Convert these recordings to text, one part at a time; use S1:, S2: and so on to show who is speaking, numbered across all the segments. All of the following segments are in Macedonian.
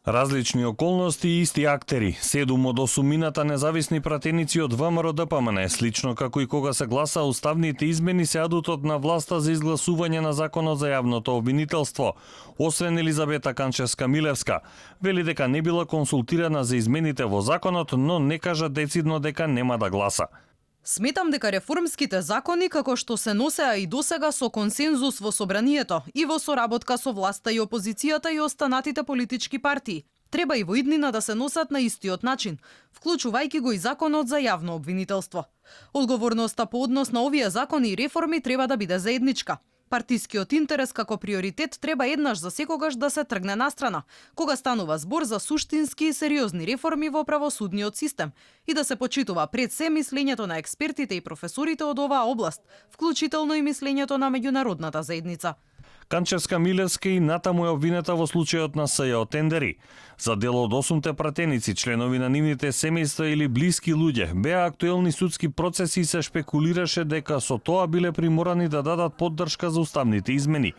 S1: Различни околности и исти актери. 7 од 8 независни пратеници од ВМРО-ДПМН, слично како и кога се гласа уставните измени, се адутот на власта за изгласување на законот за јавното обвинителство. Освен Елизабета Канчевска-Милевска, вели дека не била консултирана за измените во законот, но не кажа децидно дека нема да гласа.
S2: Сметам дека реформските закони, како што се носеа и досега со консензус во собранието и во соработка со власта и опозицијата и останатите политички партии, треба и во иднина да се носат на истиот начин, вклучувајќи го и законот за јавно обвинителство. Одговорноста по однос на овие закони и реформи треба да биде заедничка. Партискиот интерес како приоритет треба еднаш за секогаш да се тргне настрана, кога станува збор за суштински и сериозни реформи во правосудниот систем и да се почитува пред се мислењето на експертите и професорите од оваа област, вклучително и мислењето на меѓународната заедница.
S1: Канчевска-Милевска и натаму е обвинета во случајот на СЈО тендери. За дел од 8 пратеници, членови на нивните семејства или блиски луѓе, беа актуелни судски процеси и се шпекулираше дека со тоа биле приморани да дадат поддршка за уставните измени.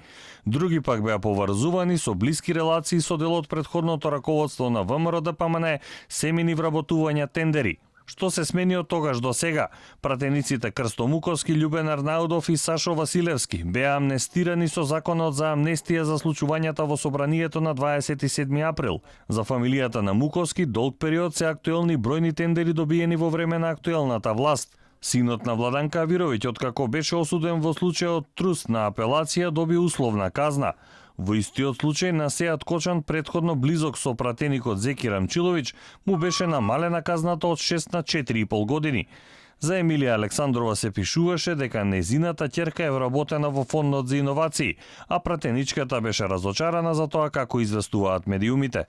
S1: Други пак беа поврзувани со блиски релации со дел од претходното раководство на ВМРО-ДПМН, семени вработувања тендери. Што се смени од тогаш до сега? Пратениците Крсто Муковски, Љубен Арнаудов и Сашо Василевски беа амнестирани со законот за амнестија за случувањата во собранието на 27 април. За фамилијата на Муковски долг период се актуелни бројни тендери добиени во време на актуелната власт. Синот на Владанка Авировиќ, откако беше осуден во случајот Трус на апелација, доби условна казна. Во истиот случај на Сеат Кочан, претходно близок со пратеникот Зеки Рамчиловиќ, му беше намалена казната од 6 на 4,5 години. За Емилија Александрова се пишуваше дека незината ќерка е вработена во фондот за иновации, а пратеничката беше разочарана за тоа како известуваат медиумите.